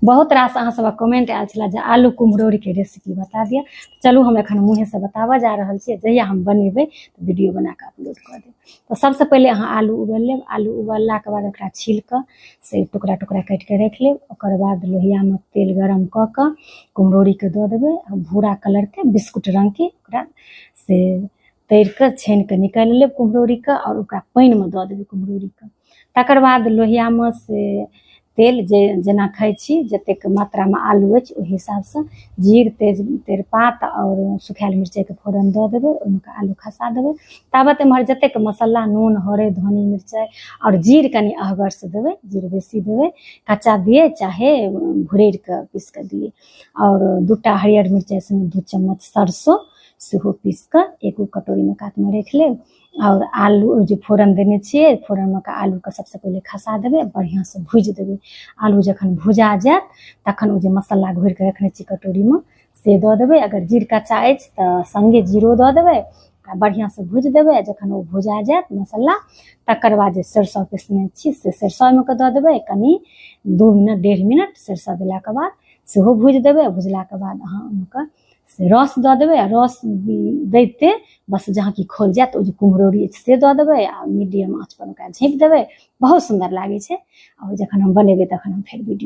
बहुत रास अहाँ सबक कमेंट आयल छलै जे आलू कुम्हरौरीके रेसिपी बता दिअ। चलू हम एखन मुँहेसँ बताबऽ जा रहल छी, जहिया हम बनेबै तऽ वीडियो बना कऽ अपलोड कऽ देब। तऽ सबसँ पहिले अहाँ आलू उबालि लेब। आलू उबाललाके बाद ओकरा छील कऽ से टुकड़ा टुकड़ा काटि कऽ राखि लेब। ओकर बाद लोहियामे तेल गरम कऽ कऽ कुम्हरौरीके दऽ देबै आ भूरा कलरके बिस्कुट रङ्गके ओकरा से तरि कऽ छानि कऽ निकालि लेब कुम्हरौरीके आओर ओकरा पानिमे दऽ देबै कुम्हरौरीके। तकर बाद लोहियामे से तेल जे जेना खाइ छी जतेक मात्रामे आलू अछि ओहि हिसाबसँ जीर तेज तेजपात आओर सुखायल मिरचाइके फोरन दऽ देबै, ओहिमे आलू खसा देबै। ताबत एम्हर जतेक मसाला नून हरदि धनी मिरचाइ आओर जीर कनि अहगरसँ देबै, जीर बेसी देबै, कच्चा दियै चाहे भुररि कऽ पीस कऽ दियै। आओर 2टा हरियर मिरचाइ सङ्गे 2 चम्मच सरसो सेहो पीस कऽ एगो कटोरीमे कातमे राखि लेब। आओर आलू जे फोरन देने छियै फोरनमे कऽ आलूके सबसँ पहिले खसा देबै, बढ़िआँसँ भुजि देबै। आलू जखन भुजा जायत तखन ओ जे मसाला घोरि कऽ रखने छी कटोरीमे से दऽ देबै। अगर जीर कच्चा अछि तऽ सङ्गे जीरो दऽ देबै आ बढ़िआँसँ भुजि देबै। आ जखन ओ भुजा जायत मसाला तकर बाद जे सरिसो पीसने छी से सरिसो ओहिमे कऽ दऽ देबै। कनि 2 मिनट 1.5 मिनट सरिसो देलाके बाद सेहो भुजि देबै। भुजलाके बाद अहाँ ओहिमे कऽ से रस दऽ देबै आ रस दैते बस जहाँ कि खोल जायत ओ जे कुम्हरौरी अछि से दऽ देबै आ मीडियम आँच पर ओकरा झाँपि देबै। बहुत सुन्दर लागै छै। आओर जखन हम बनेबै तखन हम फेर वीडियो